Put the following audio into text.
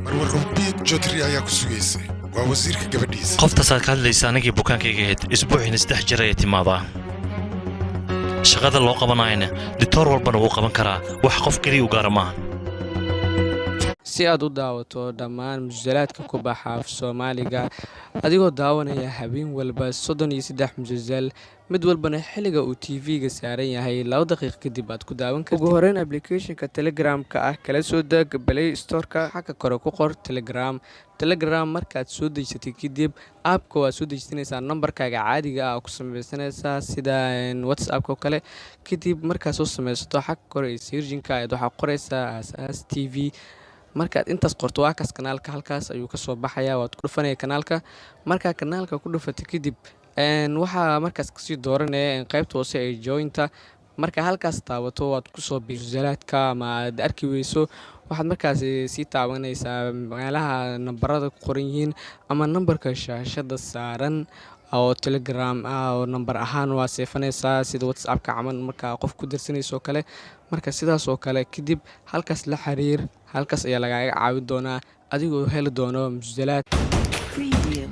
Marwe Rubiid Jodri ayaa ku sugaysay, waa wasiirka gabadhiisa. Qoftaasaad ka hadlaysa anigii bukaankayga ahayd. Isbuuxiina 3 jeer ayay timaadaa. Shaqada loo qabanayana ditoor walbana wuu qaban karaa, wax qof keliya u gaara maaha. Si aad u daawato dhammaan musalsalaadka ku baxa af Soomaaliga, adigoo daawanaya habeen walba 33 musalsal, mid walbana xilliga uu TV-ga saaran yahay 2 daqiiq kadib aad ku daawan kartid. Ugu horeyn, applicationka Telegramka ah kala soo deg Play Storeka. Xagga kore ku qor Telegram. Telegram markaad soo dejisatay kadib, appka waad soo dejisanaysaa, nambarkaaga caadiga ah ku sameysanaysaa sida WhatsAppka oo kale. Kadib markaad soo sameysato, xagga kore ee searchinka ayaad waxaa qoraysaa Aasaas TV. Markaad intaas qorto, waa kaas kanaalka, halkaas ayuu kasoo baxayaa. Waad ku dhufanaya kanaalka. Markaa kanaalka ku dhufatay kadib, waxaa markaas kasii dooranaya qaybta hoose ee jointa. Marka halkaas taabato, waad kusoo birsalaadka ama aad arki weyso, waxaad markaas sii taabanaysaa meelaha nambarada ku qoran yihiin ama nambarka shaashada saaran oo Telegram ah, oo nambar ahaan waa seefanaysaa sida WhatsAppka camal markaa qof ku dirsanayso oo kale. Marka sidaas oo kale kadib halkaas la xiriir, halkaas ayaa lagaaga caawin doonaa adigoo heli doono musalsalaad. Preview.